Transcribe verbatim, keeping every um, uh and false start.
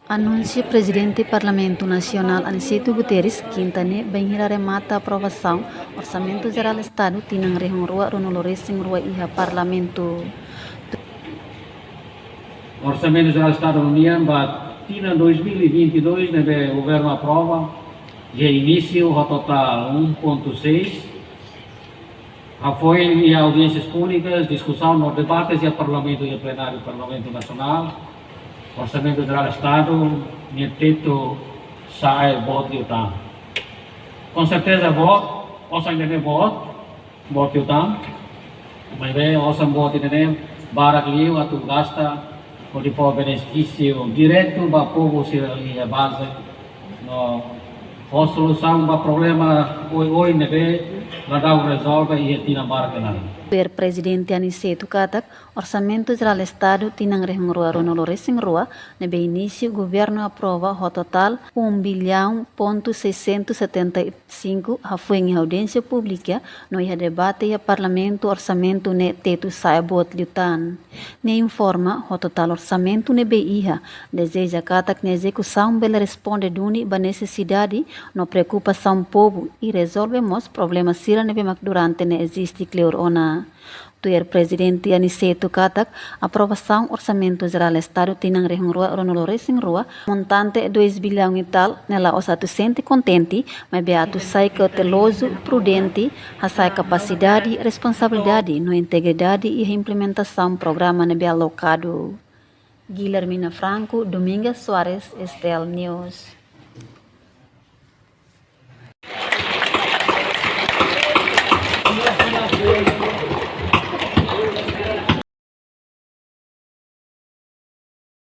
Anunsia Prezidente Parlamentu Nasionál Aniceto Guterres, kinta ne'e, bainhira remata aprovasaun Orsamentu Jerál Estadu tinan rihun rua ruanulu-resin-rua iha Parlamentu. Orsamentu Jerál Estadu nian ba tinan dois mil e vinte e dois ne'ebé governu aprova, iha inísiu ho totál um ponto seis, hafoin iha audiénsias públikas, diskusaun no debates iha Parlamentu, iha plenáriu Parlamentu Nasionál, Orsamentu Jerál Estadu nia tetu sa'e boot liután. Com certeza boot, osan ida-ne'e boot, boot liután. Maibé osan boot ida-ne'e barak liu atu gasta hodi fó benefísiu diretu ba povu sira iha baze, no fó solusaun ba problema oioin ne'ebé ladaun rezolve iha tinan barak ida-ne'e. Tuir Prezidente Aniceto katak, Orsamentu Jerál Estadu tinan rihun rua ruanulu-resin-rua ne'ebé inísiu governu aprova ho totál um bilhão ponto seiscentos setenta e cinco, hafoin iha audiénsia públika no iha debate iha Parlamentu, orsamentu ne'e tetu sa'e boot liután. Nia informa, ho totál orsamentu ne'ebé iha, dezeja katak nia ezekusaun bele responde duni ba nesesidade no preokupasaun povu i rezolve mós problema sira ne'ebé mak durante ne'e eziste kleur ona. Tuir Prezidente Aniceto katak, aprovasaun Orsamentu Jerál Estadu tinan rihun rua ruanulu-resin-rua, montante dois bilhão e tal, ne'e la'ós atu sente kontente, maibé atu sai kautelozu, prudente, hasa'e kapasidade, responsabilidade no integridade iha implementasaun programa ne'ebé alokadu. Guilhermina Franco, Domingas Soares, S T L News.